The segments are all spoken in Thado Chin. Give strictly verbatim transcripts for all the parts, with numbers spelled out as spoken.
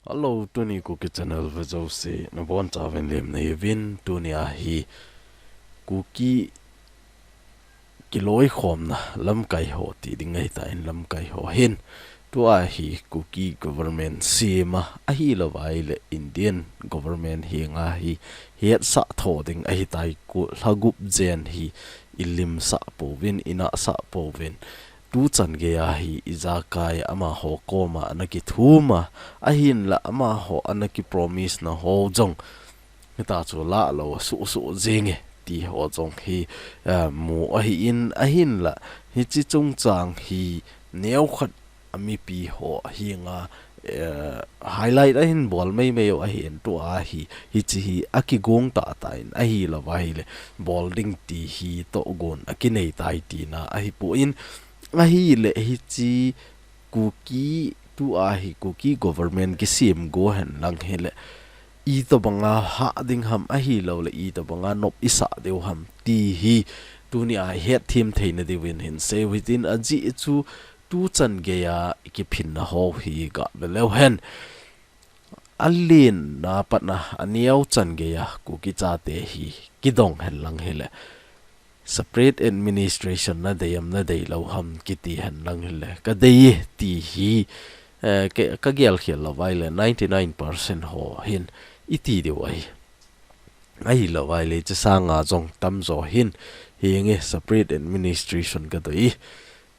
Hello, tuni Kuki Channel vejouse nabonchauvin lemna hiuvin, tuni a hi Kuki kiloikhomna lamkai ho ti ding ahitan, lamkai ho hin tua hi Kuki government sem a, ahilouva ahile Indian government henga hi hetsah tho ding ahitai, ku lhagup jen hi ilimsah pouvin, inahsah pouvin. Tuchan geiya hi ijakai amaho koma ana kithum a, ahinla amaho ana kipromise na ho jong hita chu lah lou suhsuh jenge ti ho jong hi, eh, mu ahin, ahinla hiche chungchang hi neokhat a mipi ho henga, eh, highlight ahin bol meimei u ahin, tua hi, hiche hi akigong tahtah in ahilouva ahile bol ding ti hi tohgon akinei tai tina ahipoi, ahile hiche Kuki tua hi Kuki government kisem go henlang hile itobanga hah ding ham ahilouleh itobanga nop isah diu ham ti hi tuni a ihetthem theina diuvin hinseiu hitin, ajeh chu tuchan geiya kiphinna ho hi gah veleu hen. Alenna patna aneo chan geiya Kuki chate hi kidong henlang hile separate administration nadei am nadeilou ham kiti henlang hile kadei e ti hi, eh, ke, kagel khel louva ahile ninety nine percent ho hin iti diu ahi. Ahilouva ahile hiche sanga jong tamjo hin henge separate administration kadei e.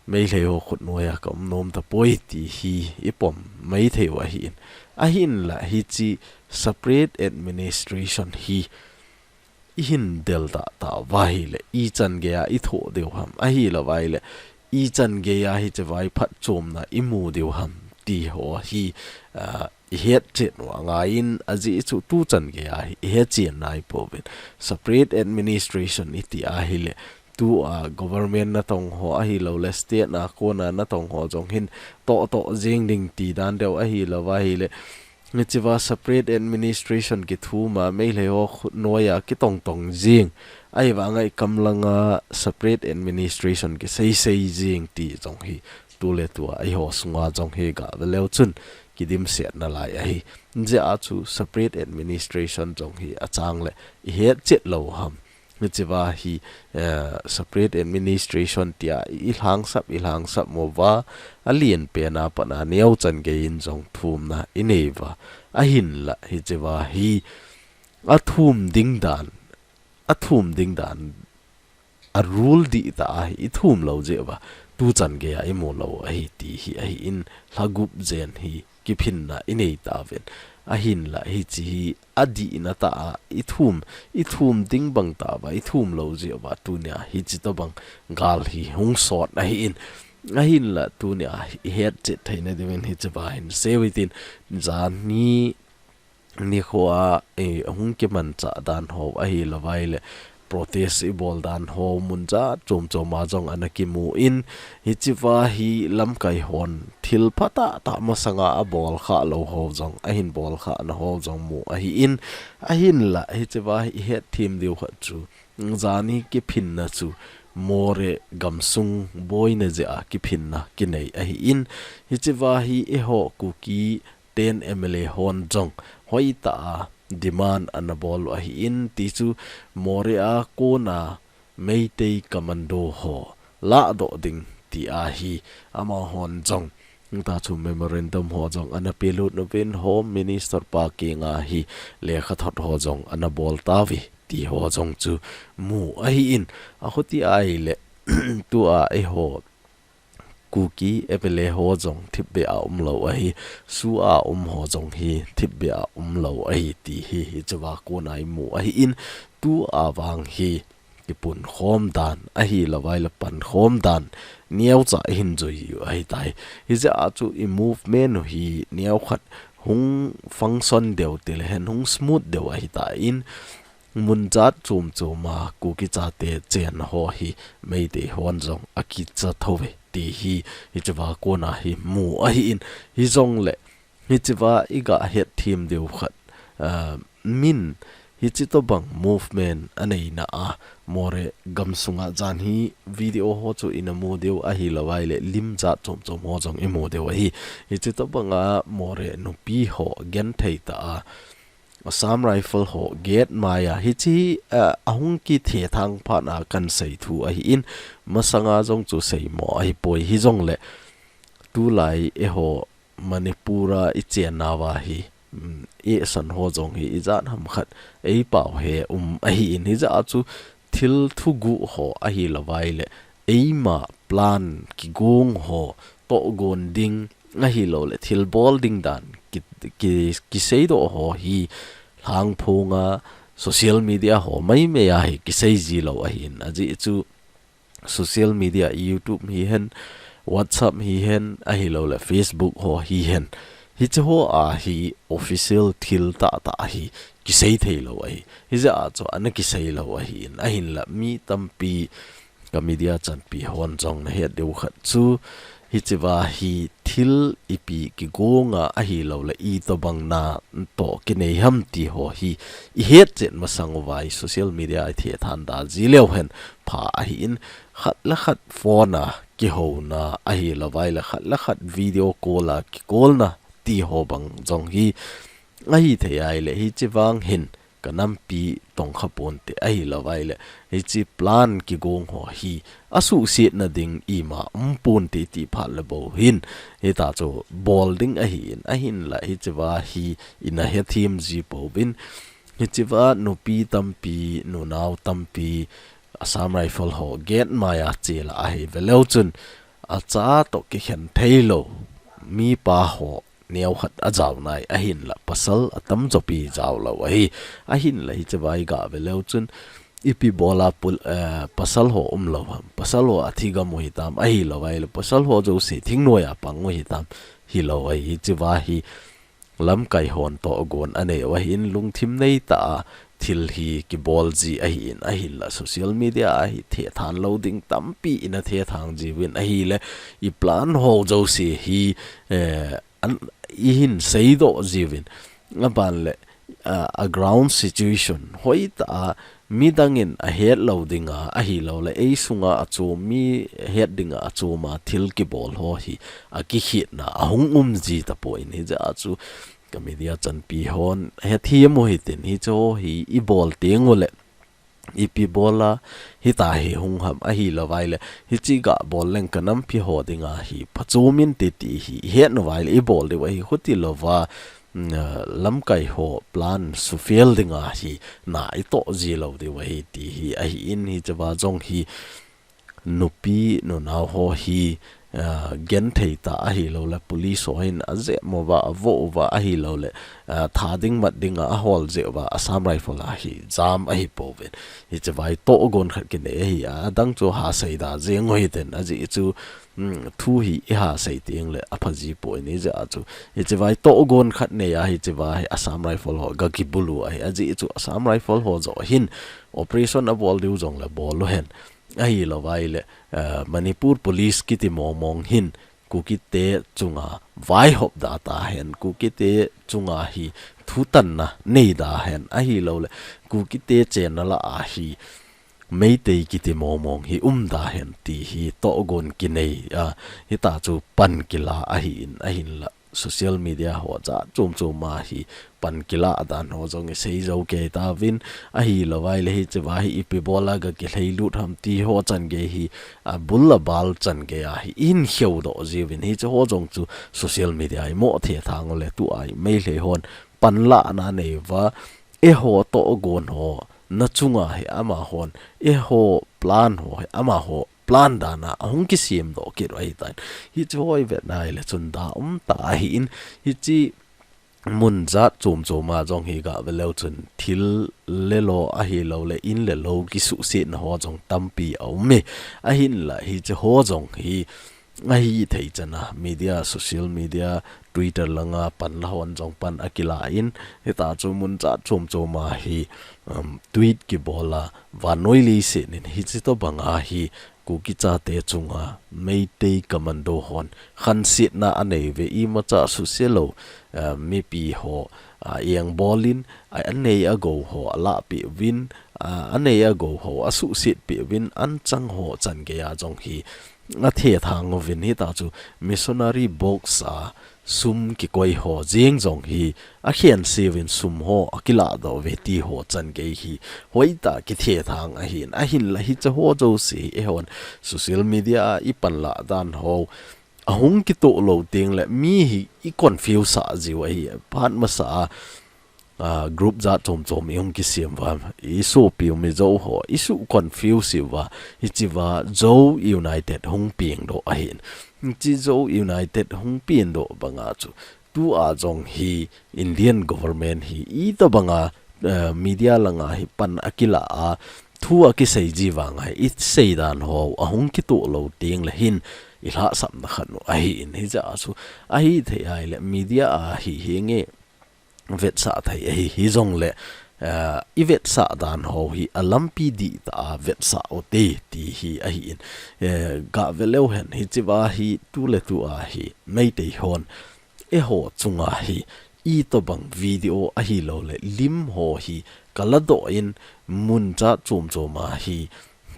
Meitei ho khutnoiya kaum nom tapoi ti hi ipom maithei u ahin. Ahinla hiche separate administration hi ihin del tahtah uva ahile ichan geiya ithoh diu ham ahilouva ahile ichan geiya hiche vai phatchomna imu diu ham ti ho hi, ah, ihetchet u angaiyin, ajeh chu tuchan geiya hi ihetchen naipouvin. Separate administration iti ahile tua government natong ho ahilouleh state na kona natong ho jong hin tohtoh jeng ding ti dan deu ahilouva ahile hichea separate administration kithum a Meitei ho khutnoiya kitong tong jeng, ahivanga ikamlanga separate administration kisei sei jeng ti jong hi tuletua eiho sunga jong hi gah veleu chun kidimset nalai ahi. Hijeh a chu separate administration jong hi achangle ihetchet lou ham. Hichea hi, eh, separate administration tia ilhangsap, ilhangsap mo uva, alenpena patna neo chan geiyin jong thumna inei uva. Ahinla hichea hi athum ding dan, athum ding dan a rule dihtah a hi ithum lou jeh uva tuchan geiya imu lou ahi ti hi ahin, lhagup jen hi kiphinna inei tauvin. Ahinla hiche hi adihna tah a ithum, ithum ding bang tah uva ithum lou jeh uva tunia hiche tobang gal hi hung sot ahin. Ahinla tunia ihetchet theina diuvin hichea hinseiu hitin, janhi nikhoa, eh, hung kimanchah dan ho ahilouva ahile protest ibol dan ho munjat chomchom a jong ana kimun, hichea hi lamkai hon thil phatah tah masanga abol khah lou ho jong ahin bol khahna ho jong mu ahin, ahinla hichea hi ihetthem diu khat chu janhi kiphinna chu Moreh gamsung boina jeh a kiphinna kinei ahin, hichea hi eiho Kuki ten M L A hon jong hoitah a demand ana bol u ahin, tichu Moreh a kona Meitei commando ho lahdoh ding ti ahi, amahon jong hita chu memorandum ho jong ana pelut uvin Home Minister pa kinga hi lekhathot ho jong ana bol tauve ti ho jong chu mu ahin, akhuti ahile tua eiho Kuki M L A ho jong thipbeh a umlou ahi, SoO a um ho jong hi thipbeh a umlou ahi ti hi hichea kona imu ahin, tua vang hi kipunkhom dan ahilouva ahile pankhom dan neocha ihin jui u ahitai. Hijeh a chu i movement u hi neokhat hung function deu tilehen hung smooth deu ahitan, munjat chomchom a Kuki chate chenna ho hi Meitei hon jong akicha thouve ti hi hichea kona hi mu ahin, hijongle hichea igah hetthem diu khat, ah, min Hichi tobang movement aneina a Moreh gamsunga jan hi video ho chu ina mu diu ahilou vaile lim jat chom chom ho jong imu diu ahi. Hichi tobanga Moreh nupi ho genthei tah a Assam Rifle ho gate maiya hichi, eh, ahung kithethang phat a kahin sei thu ahin, masanga jong chu seimo ahipoi hijongle tulai eiho Manipur a ichen nauva hi, um, eisan ho jong hi ijat ham khat eipao he um ahin hijeh a chu thil thuguh ho ahilou vaile eima plan kigong ho tohgon ding ahiloule thil bol ding dan ki, ki, kiseidoh ho hi lhangphonga social media ho maimai a hi kisei jilou ahin ajeh chu social media, YouTube hihen, WhatsApp hihen, ahiloule Facebook ho hihen. Hichi ho a hi official thil tahtah hi kisei theilou ahi. Hijeh a chu ana kiseilou ahin, ahinla mi tampi ka media chanpi hon jong nahet diu khat chu hichiva hi thil ipi kigonga ahiloule itobang na toh kinei ham ti ho hi ihet chet masang uva i social media a ithethang da ji leu hen pha ahin, khat le khat phone a kihouna ahilou vaile khat le khat video call a kikolna ti ho bang jong hi ahithei ahile hichi vang hin ka nampi tongkha ponte ahilou vaile hichi plan kigong ho hi asuhsetna ding ima um ponte ti phat le bou hin hita chu bol ding ahin, ahinla hichiva hi ina hethem ji pouvin hichiva nupi tampi, nunao tampi, Assam Rifle ho gate maiya chela ahi veleu chun acha toh kikhen theilou mipa ho neokhat ajao nai ahinla pasal atamjo pi jaolou ahi, ahinla hichiva iga veleu chun ipi bola pul, eh, pasal ho umlou ham, pasal ho athigam u hitam, ahilou vaile pasal ho jouse thingnoiya pang u hitam, hilou ahi, hichiva hi lamkai hon tohgon anei u ahin lungthim neitah a thil hi kibol ji ahin, ahinla social media a hi thethang lou ding tampi ina thethang jiuvin ahile i plan ho jouse hi, eh, an, ihin seidoh jiuvin aban le, ah, a ground situation hoitah a midang in ahet lou dinga ahiloule eisunga achom mi het dinga achoma thil kibol ho hi akikhehna ahung um ji tapon hijeh a chu ka media chanpi hon hethem u hitin hichi ho hi ibol tengule ipi bola hita hi hung ham ahilou vaile hichi ga bol leng ka nampi ho dinga hi phachom inte ti hi ihet nau vaile ibol diu ahi, khutilouva, mm, ah, lamkai ho plan sufel dinga hi na itoh jilou diu ahi ti hi ahin hichiva jong hi nupi nunao ho hi, ah, genthei tah ahiloule police ho hin ajep uva, avoh uva ahiloule, ah, tha ding mat dinga ahol jeh uva Assam Rifle a hi jam ahipouvin. Hichiva hi tohgon khat kinei ahi, adang chu hasei da jeng u hitin ajeh chu, um, thu hi ihasei tengle apha ji poi hijeh a chu. Hichiva hi tohgon khat nei a hichiva hi Assam Rifle ho ga kibulu ahi, ajeh chu Assam Rifle ho joh hin operation abol diu jongle bol u hen. Ahilou vaile, eh, Manipur Police kiti mongmong hin Kukite chunga vaihop da tahen, Kukite chunga hi thutanna nei dahen, ahiloule Kukite chenna lah a hi Meitei kiti mongmong hi um dahen ti hi tohgon kinei a, hita chu pan kila ahin, ahinla social media ho jat chom chom a hi pan kila dan ho jong isei jou kei tauvin, ahilou vaile hichiva hi ipi bola ga kilhailut ham ti ho changei hi, abul abal changei a hi ihin kheudoh jiuvin hichi ho jong chu social media a imo thethang ule tua i Meitei hon panlahna anei uva, eiho tohgon ho na chunga hi amahon, eiho plan ho hi amaho plan dan a ahung kisemdoh kit u ahitan. Hichi ho ivet nai le chun da umtah ahin, hichi mun jat chom chom a jong hi ga veleu chun thil le lo ahiloule in le lou kisuhsetna ho jong tampi aume. Ahinla hichi ho jong hi ahithei chan a media, social media, Twitter langa panla hon jong pan akilan, hita chu mun jat chom chom a hi um, tweet kibol a, vannoi leiset in hichi tobang a hi Kuki chate chunga Meitei Commando hon khansetna anei uve, imacha suhset lou, uh, mipi ho, uh, engbol in, a, anei agou ho alahpeh uvin, uh, anei agou ho asuhset peh uvin, anchang ho chan gei a jong hi athethang uvin, hita chu missionary box a sum kikoi ho jeng jong hi akhense uvin, sum ho akiladoh uve ti ho chan gei hi hoitah a kithethang ahin, ahinla hiche ho jouse hi eihon social media a ipan lah dan ho ahung kitoh lou teng le mi hi i confuse sah jiu ahi. Phat masa a, a, group jat chom chom ihung kisem uva, isopi u Mizo ho isuh confuse uva, hichea Zo United hung pengdoh ahin. Hiche Zo United hung pengdoh banga chu tua jong hi Indian government hi itobanga, eh, media langa hi pan akilah a, thu akisei ji vang a hi isei dan ho ahung kitoh lou teng le hin ilhahsamna khat u ahin, hijeh a chu ahithei ahile media a hi henge vetsah thei ahi, hijongle, eh, ivetsah dan ho hi alampi dihtah a vetsah ute ti hi ahin, eh, gah ve leu hen, hichea hi tuletua hi Meitei hon eiho chunga hi itobang video ahilouleh lim ho hi kaladoh in mun jat chom chom a hi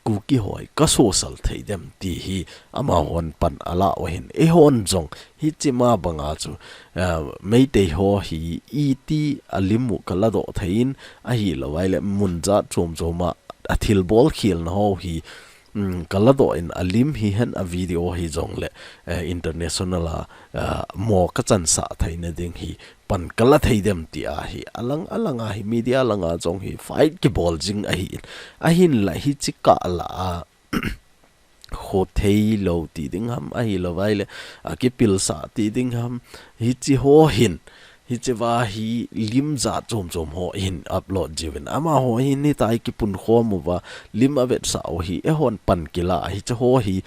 Kuki ho hi kasosal thei dem ti hi amahon pan alah u ahin, eihon jong hichea banga chu, eh, Meitei ho hi iti alim u kaladoh thei in, ahilou ahile mun jat chom chom a athilbol khelna ho hi, um, kaladoh in alim hihen a video hijongle, eh, international a, eh, mo kachansah theina ding hi pan kala thei dem ti a hi alang alang a hi media langa jong hi fight kibol jing ahin, ahinla hiche kah lah a khothei lou ti ding ham, ahilou ahile akipilsah ti ding ham, hiche ho hin, hichea hi lim jat chom chom ho hin upload jiuvin, amaho hin hitia kipunkhom uva lim avetsah u hi eihon pan kilah a, hiche ho hi,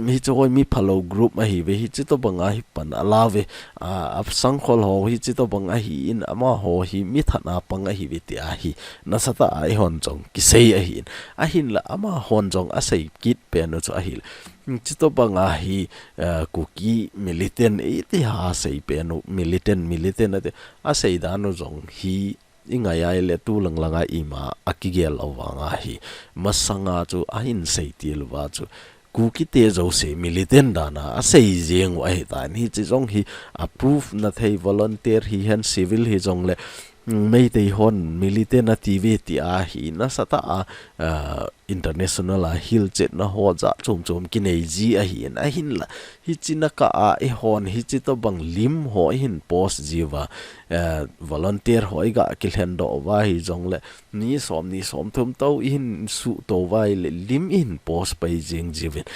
hiche ho hi mi phalou group ahiuve, hiche tobang a hi pan ala uve, a, asangkhol ho hiche tobang ahin, amaho hi mi that a pang ahiuve tia hi nasatah a eihon jong kisei ahin, ahinla amahon jong asei kit pen u chu ahile, hiche tobang a hi, eh, Kuki militant, iti ha sei pen u, militant, militant ati, asei dan u jong hi ingai ahile tulang langa ima akigel lou vang a hi masanga chu ahin sei til uva chu Kuki te jouse militant dan a asei jeng u ahitan, hiche jong hi a proof na thei, volunteer hihen civil hijongle, mm, Meitei hon militant atiuve tia hi nasatah a, ah, international a hilchetna ho jat chom chom kinei ji ahin, ahinla hiche na kah a eihon hiche tobang lim ho ihin post jiuva, eh, volunteer ho iga kilhendoh uva hijongle, ni som, ni som thum tou ihin suhtou uva ahile lim ihin post pai jeng jiuvin.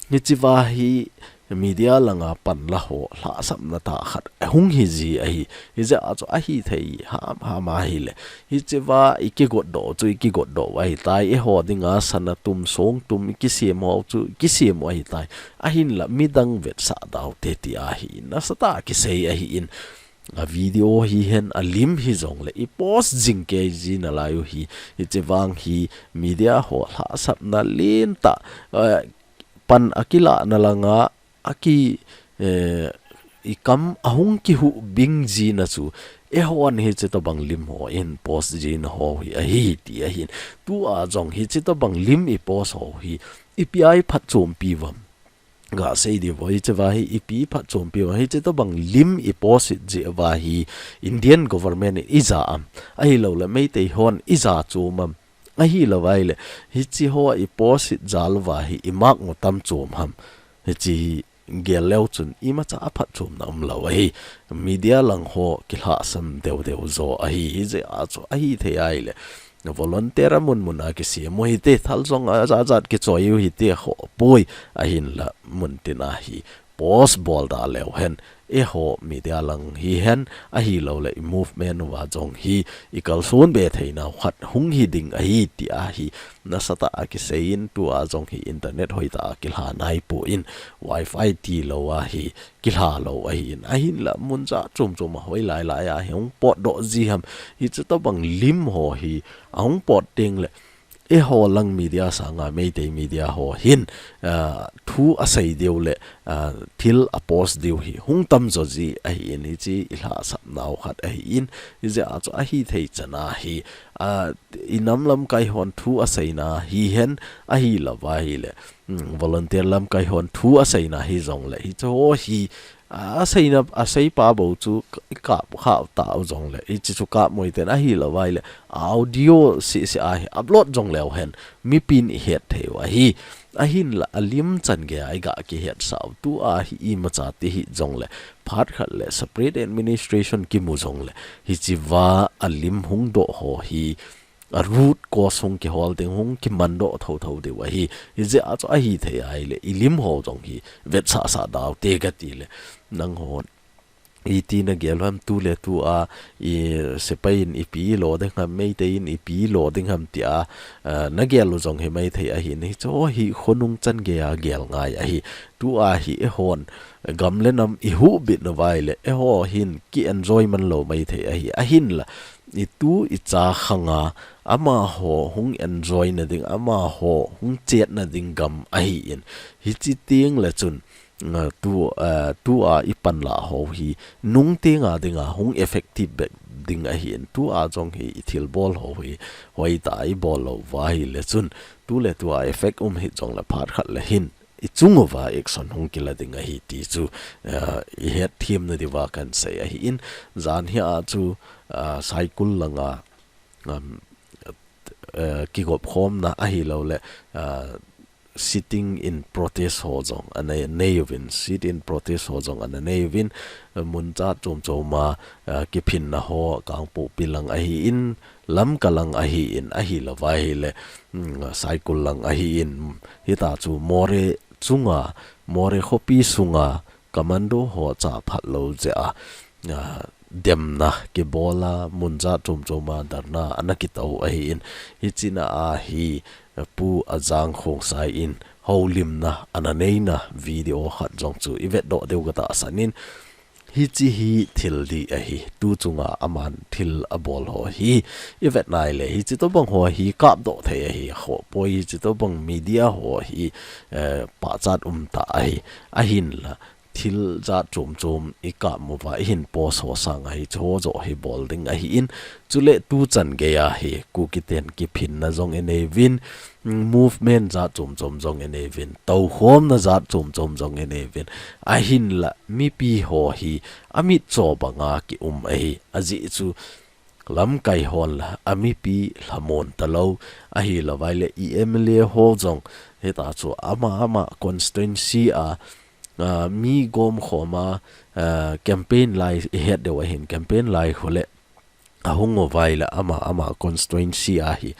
Hichea hi media langa pan la ho lhahsamna tah khat ahung hi ji ahi. Hijeh a chu ahithei ham ham ahile, hichea ikigotdoh u chu ikigotdoh u ahitai, eiho dinga sana tum song tum ikisem u chu ikisem u ahitai. Ahinla midang vetsah da ute tia hi nasatah a kisei ahin, a video hihen alim hijongle i post jing kei ji nalai u hi, hiche vang hi media ho lhahsamna lentah, eh, pan akilahna langa aki, eh, ikam ahung kihubing jina chu eihon hiche tobang lim ho ihin post jina ho hi ahi ti ahin, tua jong hiche tobang lim i post ho hi ipi a iphatchompi uvam? Gasei diu vo, hichea hi ipi phatchompi uvam, hiche tobang lim i post jeh uva hi Indian government in ija am, ahilouleh Meitei hon ija chom am, ahilou ahile hiche ho i post jal uva hi i mark u tam chom ham? Hiche hi gel leu chun imacha aphatchomna umlou ahi. Media lang ho kilhahsam deu deu jo ahi, hijeh a chu ahithei ahile volunteer a mun mun a kisem u hite, thal jong ajat jat kichoi u hite, khohpoi, ahinla muntin a hi post bol da leu hen, eiho media lang hihen, ahilouleh i movement uva jong hi, i kalson be theinau khat hung hi ding ahi tia hi, nasatah a kiseiyin tua jong hi internet hoitah a kilha naipon, wifi tilou a hi, kilha lou ahin, ahinla mun jat chom chom a hoilai lai a hi hung potdoh ji ham, hichu tobang lim ho hi, ahung pot teng le, eiho lang media sanga Meitei media ho hin, ah, thu asei diu le, ah, thil a post diu hi hung tamjo ji ahin, hichi i lhahsapnau khat ahin, hijeh a chu ahithei chan a hi, ah, i nam lamkai hon thu aseina hihen, ahilouva ahile, mm, volunteer lamkai hon thu aseina hijongle, hichu ho hi, a, aseina, aseipa bou chu k-, i kap khah tau jongle, hichi chu kap moi ten ahilouva ahile, audio seh seh a hi upload jong leu hen, mipin i het thei u ahi. Ahinla, alim chan gei a i ga kihetsah u, tua hi imacha ti hijongle, phat khat le separate administration kimu jongle, hichiva alim hung doh ho hi, a root cause hung kihol ding, hung kiman doh thotho diu ahi. Hijeh a chu ahithei ahile, i lim ho jong hi vetsah sah dau te kati le, nangho iti nagel u ham, tu le tu a, i sepai in ipi lo ding ham, Meitei in ipi lo ding ham tia, ah, nagel u jong hi maithei ahin, hichu ho hi khonung chan gei a gel ngai ahi. Tua hi eihon gam le nam i huhbit nauva ahile, eiho hin ki enjoy man lou maithei ahi. Ahinla, i tu i cha khanga, amaho hung enjoy na ding, amaho hung chet na ding gam ahin. Hichi teng le chun, ah, tu, ah, tua i panlah ho hi, nung teng a dinga hung effective bep ding ahin. Tua jong hi i thilbol ho hi, hoitah a i bol louva ahile chun, tu le tua effect um hijongle phat khat le hin, i chung uva action hung kila ding ahi ti chu, ah, i hetthem na diuva kan sei ahin, jan hi a chu, ah, Saikul langa, um, eh, kigop khomna ahilouleh, ah, sitting in protest ho jong ana nei uvin, sit in protest ho jong ana nei uvin, mun jat chom chom a, ah, kiphinna ho, Kangpokpi lang ahin, Lamka lang ahin, ahilouva ahile, mm, Saikul lang ahin, hita chu Moreh chunga, Moreh khopi sunga, commando ho chaphat lou jeh a, ah, demna kibol a, mun jat chom chom a dharna ana kito ahin, hichi na a hi, Pu Ajang Khongsai in houlimna ana neina video khat jong chu i vetdoh diu ka tahsan in, hichi hi thil dih ahi, tu chunga aman thil abol ho hi, i vet nai le, hichi tobang ho hi kapdoh thei ahi, khoh poi, hichi tobang media ho hi, eh, pachat um tah ahi, ahinla, thil jat chom chom i kap uva, i hin post ho sanga hichu ho joh hi bol ding ahin, chule tu chan gei a hi, Kuki ten kiphinna jong i nei uvin, movement jat chom chom jong i nei uvin, toukhomna jat chom chom jong i nei uvin, ahinla mipi ho hi amit cho banga ki um ahi, ajeh chu lamkai hon la, a mipi lhamon talou, ahilouva ahile i M L A ho jong, hita chu ama ama constituency a, ah, mi gom khom a, ah, campaign lai i het diu ahin, campaign lai khu le, ahung uva ahile ama ama constituency a hi,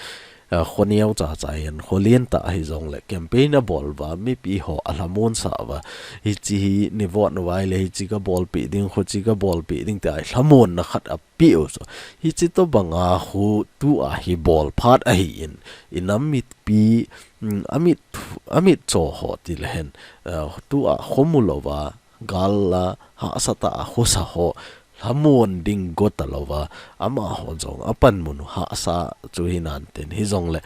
ah, kho neo cha cha hin, kho lentah hijongle, campaign abol uva, mipi ho alhamon sah uva, hichi hi nei vote nauva ahile, hichi ka bolpeh ding, khuchi ka bolpeh ding tia lhamonna khat a peh u chu. Hichi tobanga khu tua hi bol phat ahin, i nam mipi, mm, amit, amit cho ho ti le hen, eh, tua khomu louva, gal a hahsa tah a khosa ho, lhamon ding go talouva, amaho jong apanmun u hahsa chu hinan ten hijongle,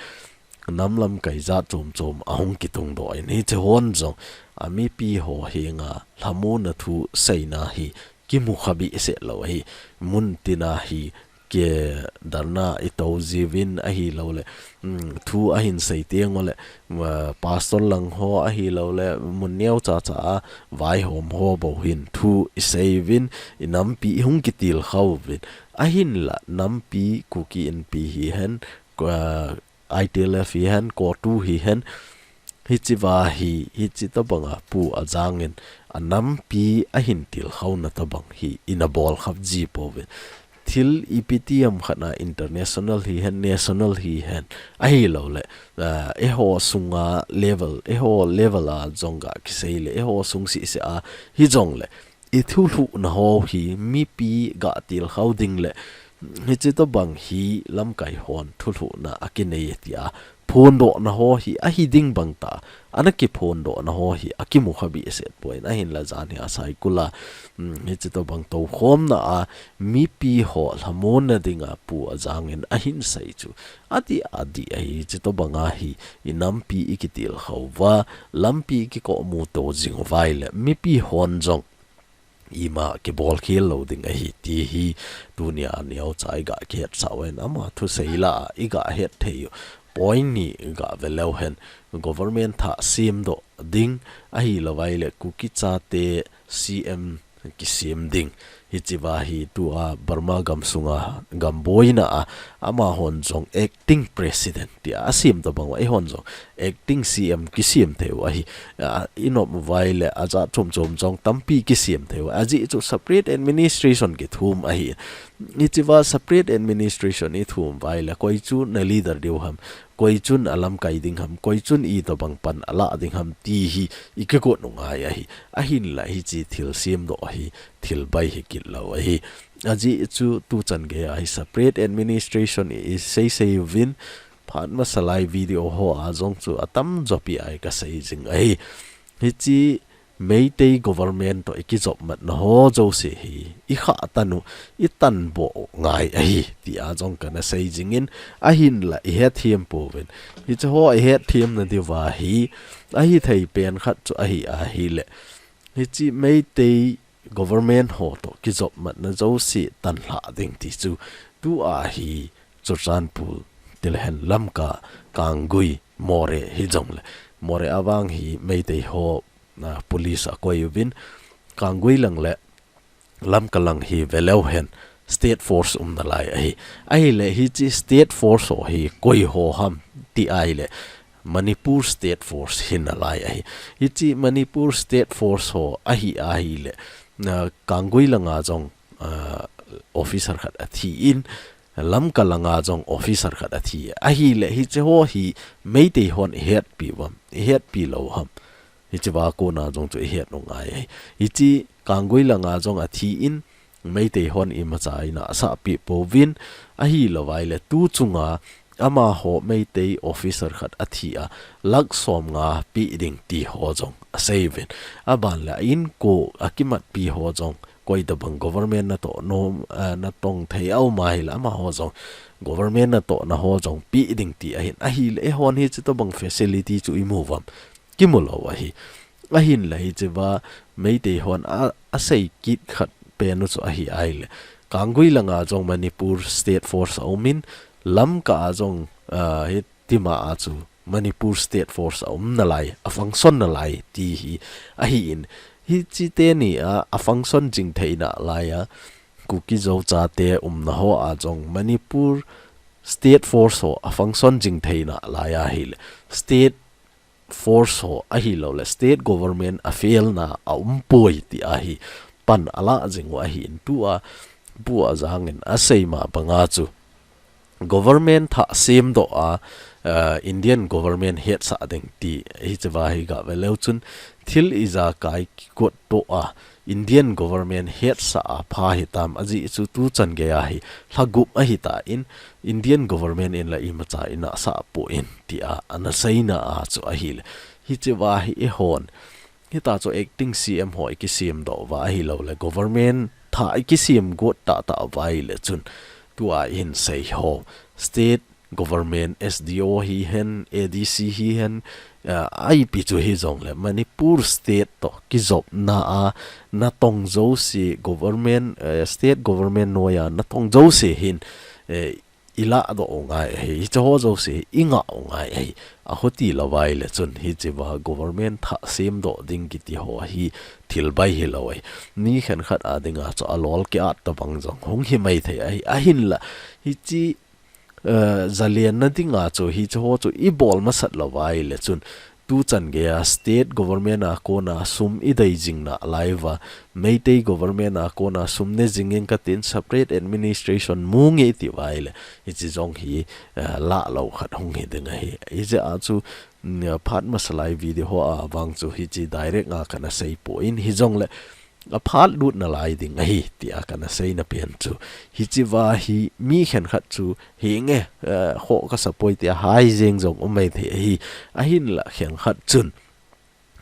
nam lamkai jat chom chom ahung kitung doh in, hichi hon jong, a mipi ho henga lhamonna thu seina hi, kimu kha behseh lou ahi, mun tina hi, ke dharna i to jiuvin ahilouleh, mm, thu ahin sei teng ule, ah, pastor lang ho ahilouleh, mun neo cha cha a, vaihom ho bou hin thu i sei uvin, i nampi i hung kitilkhou uvin, ahinla nampi Kuki Inpi hihen, ah, I T L F hihen, CoTU hihen, hichiva hi, hichi tobanga Pu Ajang in a nampi ahin tilkhouna tobang hi, ina bol khah ji pouvin. thil ipi ti ham khat a international hihen, national hihen, ahilouleh, ah, eiho sunga level, eiho level a jong ga kisei le, eiho sung sese a hijongle, i thulhuhna ho hi mipi ga tilkhou ding le, hichi tobang hi lamkai hon thulhuhna akinei e tia phondohna ho hi ahi ding bang ta, ana kiphondohna ho hi akimu kha behseh poi, ahinla jan hi a Saikul a, um, hichi tobang toukhomna a mipi ho lhamonna dinga Pu Ajang in ahin sei chu adih adih ahi. Hichi tobang a hi i nampi i kitilkhou uva, lampi i kikomu to jing uva ahile, mipi hon jong ima kibol khel lou ding ahi ti hi tunia neocha i ga kihetsah uvin, ama thusei lah a i ga het thei u point ni ga ve leu hen, government thah semdoh ding, ahilou vai le Kuki chate C M kisem ding. Hichi va hi tua Burma gamsunga gamboina a, amahon jong acting president tia asem tobang uva, eihon jong acting C M kisem thei u ahi. A, i nom uva ahile ajat chom chom jong tampi kisem thei u. Ajeh chu separate administration kithum ahi. Hichi va separate administration i thum uva ahile, koi chu na leader diu ham, koi chun alamkai ding ham, koi chun itobang pan alah ding ham ti hi i kigot u ngai ahi. Ahinla hichi thil semdoh ahi, thil bai hi kit lou ahi. Ajeh chu tuchan gei a hi separate administration i, i sei sei uvin, phat masa lai video ho a jong chu atamjo pi a i kasei jing ahi. Hichi Meitei government toh i kijopmatna ho jouse hi i khah tan u, i tanboh u ngai ahi, tia jong kana sei jingin, ahinla i hethem pouvin. Hichi ho i hetthemna diuva hi, ahithei pen khat chu ahi ahile, hichi Meitei government ho toh kijopmatna jouse tanlhah ding ti chu tua hi Churachandpur, ti le hen Lamka, Kanggui, Moreh hijongle, Moreh a vang hi Meitei ho, ah, police akoi uvin, Kanggui lang le Lamka lang hi ve leu hen state force um nalai ahi. Ahile hichi state force ho hi koi ho ham ti ahile, Manipur State Force hi nalai ahi. Hichi Manipur State Force ho ahi ahile, ah, Kanggui langa jong, ah, officer khat athi in, Lamka langa jong officer khat athi. Ahile hichi ho hi Meitei hon i hetpi uvam, i hetpi lou ham. Hichi va kona jong chu i het u ngai ahi. Hichi Kanggui langa jong athi in, Meitei hon imacha i nahsah pi pouvin, ahilou vai le tu chunga amaho Meitei officer khat athi a, lakh somnga pe ding ti ho jong asei uvin. Aban le a inko akimatpi ho jong, koi tobang government natoh nom, eh, natong thei a um ahile amaho jong, government natohna ho jong pe ding ti ahin. Ahile eihon hichi tobang facility chu i mu uvam, kimu lou ahi. Ahinla hichi va Meitei hon a, asei kit khat pen u chu ahi ahile, Kanggui langa jong Manipur State Force aum in, Lamka a jong, ah, hitima a chu Manipur State Force aum nalai, a function nalai ti hi ahi in. Hichi teni a, a function jing thei nalai a, Kuki Zo chate umna ho a jong Manipur State Force ho a function jing thei nalai ahile, state force ho ahilou le state government a fail na a um poi ti ahi pan alah jing u ahi in tua Pu Ajang in asei ma banga chu government thah semdoh a, eh, Indian government hetsah ding ti hichi va hi ga ve leu chun thil ijakai kigot toh a Indian government hetsah a pha hitam ajeh chu tuchan gei a hi lha gup ahi tan Indian government in la imacha i nahsah poi tia ana seina a chu ahile. Hichi va hi eihon. Hita chu acting C M ho i kisemdoh uva ahilou le government thah i kisemgot tahtah uva ahile chun tua i hin sei ho. State government, S D O hihen, A D C hihen, ah, ipi chu hijongle Manipur state toh kijopna a natong jouse government, eh, state government noiya natong jouse hin, eh, i lahdoh u ngai ahi, hichi ho jouse i ngah u ngai ahi. Ahuti lou vai le chun hichi va government thah semdoh ding kiti ho hi thil bai hilou ahi. Mi khenkhat a dinga chu alol ki-at tobang jong hung hi mai thei ahi. Ahinla hichi eh, zalenna dinga chu hichi ho chu i bol masat lou vai le chun tu chan geiya state government a kona sum i dei jing nalai uva, Meitei government a kona sum ne jing ing katin separate administration mu nge i ti uva ahile, hiche jong hi, eh, lah lou khat hung hi ding ahi. Hijeh a chu, mm, phat masa lai video ho a vang chu hiche direct a kana sei poi, hijongle aphat lut nalai ding ahi, tia kana seina pen chu. Hiche uva hi mi khenkhat chu, henge, eh, khoh kasa poi tia hai jeng jong um maithei ahi. Ahinla khenkhat chun,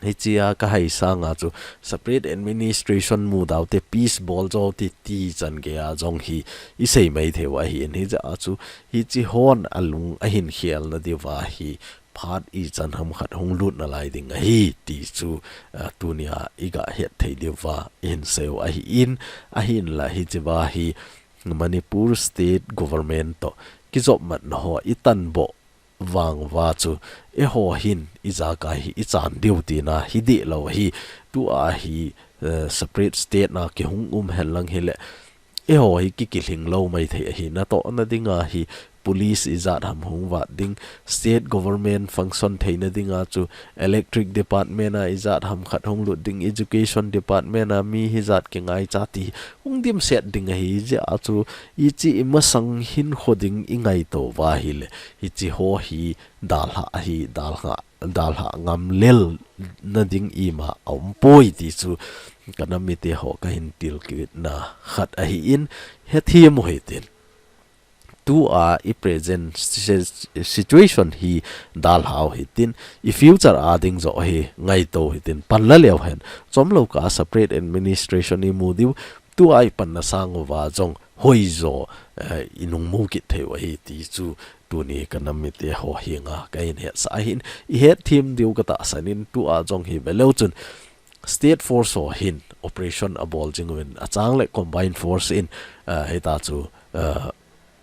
hichea ka hai sanga chu separate administration mu dau te, peace bol jo te ti chan geiya jong hi i sei maithei u ahin, hijeh a chu hiche hon alung ahin khel na diuva hi phat ichan ham khat hung lut nalai ding ahi ti chu, ah, tunia i ga het thei diuva i hin sei u ahin, ahinla hiche uva hi Manipur state government to kijop matna ho i tan boh vang uva chu, eiho hin ijakai hi i chan diu tina hi dih lou ahi. Tua hi, eh, separate state na kihung um hen lang hile, eiho hi ki, kilhing lou maithei ahi. Natohna dinga hi police ijat ham hung vat ding, state government function theina dinga chu electric department a ijat ham khat hung lut ding, education department a mi hijat kingaicha ti hung dimset ding ahi. Hijeh a chu hiche i masang hinkho ding i ngaito uva ahile, hiche ho hi dalha ahi, dalha, dalha ngam lel na ding ima aum poi ti chu ka nam mite ho ka hin tilkitna khat ahin, hethem u hitin. Tua i present si-, situation hi dalha u hitin, i future a ding jo hi ngaito u hitin, pan la leu hen. Chomlou kah a separate administration i mu diu, tua i panna sang uva jong hoijo, eh, i nung mu kit thei u ahi ti chu tuni ka nam mite ho henga ka hin hetsah ahin, i hetthem diu ka tahsan in, tua jong hi ve leu chun state force ho hin operation abol jing uvin, achang le combined force in, eh, hita chu, eh,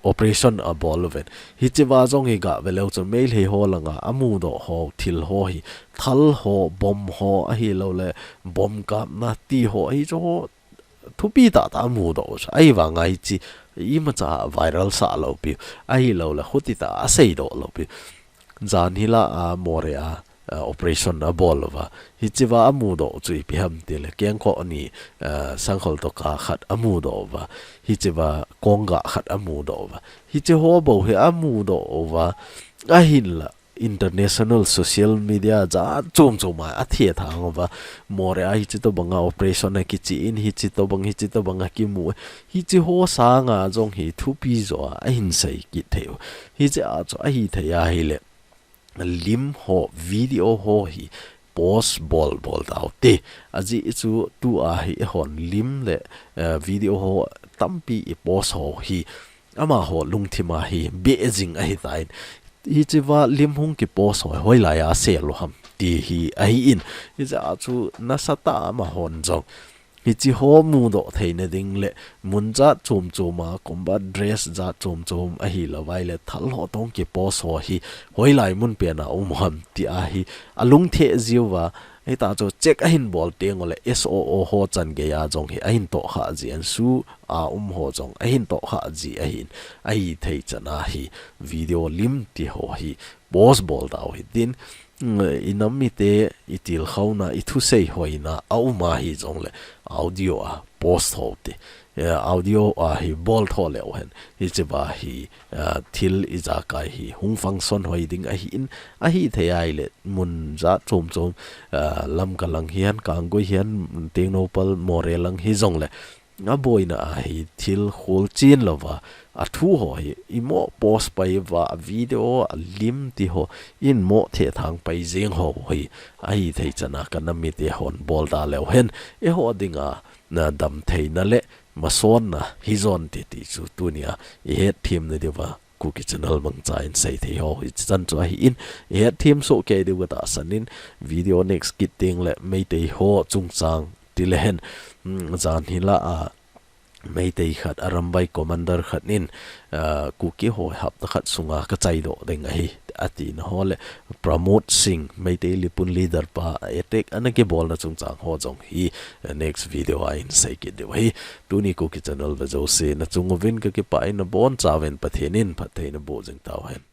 operation abol uvin. Hiche uva jong hi ga ve leu chun Meitei ho langa amudoh ho, thil ho hi, thal ho, bomb ho, ahilouleh bomb kapna ti ho, hiche ho thupi tah tah amudoh u chu. Ahivanga hiche imacha viral sah lou piu, ahilouleh khuti tah a seidoh lou piu. Jan hila a Moreh a, a, operation abol uva. Hiche uva amudoh u chu ipi ham tile, kengkoh ni, a, sangkhol toka khat amudoh uva. Hiche uva kongga khat amudoh uva. Hiche ho bou hi amudoh uva. Ahinla international social media jat chom chom a athethang uva. Moreh a hiche tobanga operation akiche in, hiche tobang, hiche tobang akimu. Hiche ho sanga jong hi thupi jo a ahin sei kit thei u. Hiche a chu ahithei ahile, lim ho, video ho hi post bol bol tau te. Ajeh chu tua hi eihon lim le, eh, video ho tampi i post ho hi amaho lungthim a hi beh jing ahitan. Hiche uva lim hung kipost ho hoilai a sel u ham ti hi ahin. Hijeh a chu nasatah a amahon jong hiche ho mudoh theina ding le mun jat chom chom a, combat dress jat chom chom ahilouleh thal ho toh kipost ho hi hoilai mun pen a um u ham ti a hi alungthim jiu va, hita chu check ahin bol teng uleh S O O ho chan geiya jong hi ahin tohkhah ji, ANSU a um ho jong ahin tohkhah ji ahin, ahithei chan a hi video lim ti ho hi post bol tau hitin, mm, i nam mite i tilkhouna, i thusei hoina a um ahi jongle audio a post tho te, eh, audio a hi bol tho leu hen, hiche uva hi, eh, thil ijakai hi hung function hoi ding ahin, ahithei ahile mun jat chom chom, eh, Lamka lang hihen, Kanggui hihen, Tengnoupal, Moreh lang hijongle, aboina a hi thil kholchil louva, athu ho hi imo post pai uva, a video, a lim ti ho imo thethang pai jeng ho hi ahithei chan a ka nam mite hon bol da leu hen, eiho dinga na damtheina le masotna hijonte ti chu tunia i hetthem na diuva Kuki Channel mangcha in seithei ho hi chan chu ahin, i hetthem soh kei diu ka tahsan in, video next kit teng le Meitei ho chungchang ti le hen, mm, jan hila a Meitei khat, Arambai commander khat in, ah, Kuki ho hapta khat sunga ka chaidoh ding ahi, atina ho le Pramod Singh, Meitei Leepun leader pa, attack ana kibolna chungchang ho jong hi, ah, next video a in sei kit diu ahi. Tuni Kuki Channel ve jouse na chung uvin ka kipah in, nabonchauvin Pathen in phattheina boh jing tau hen.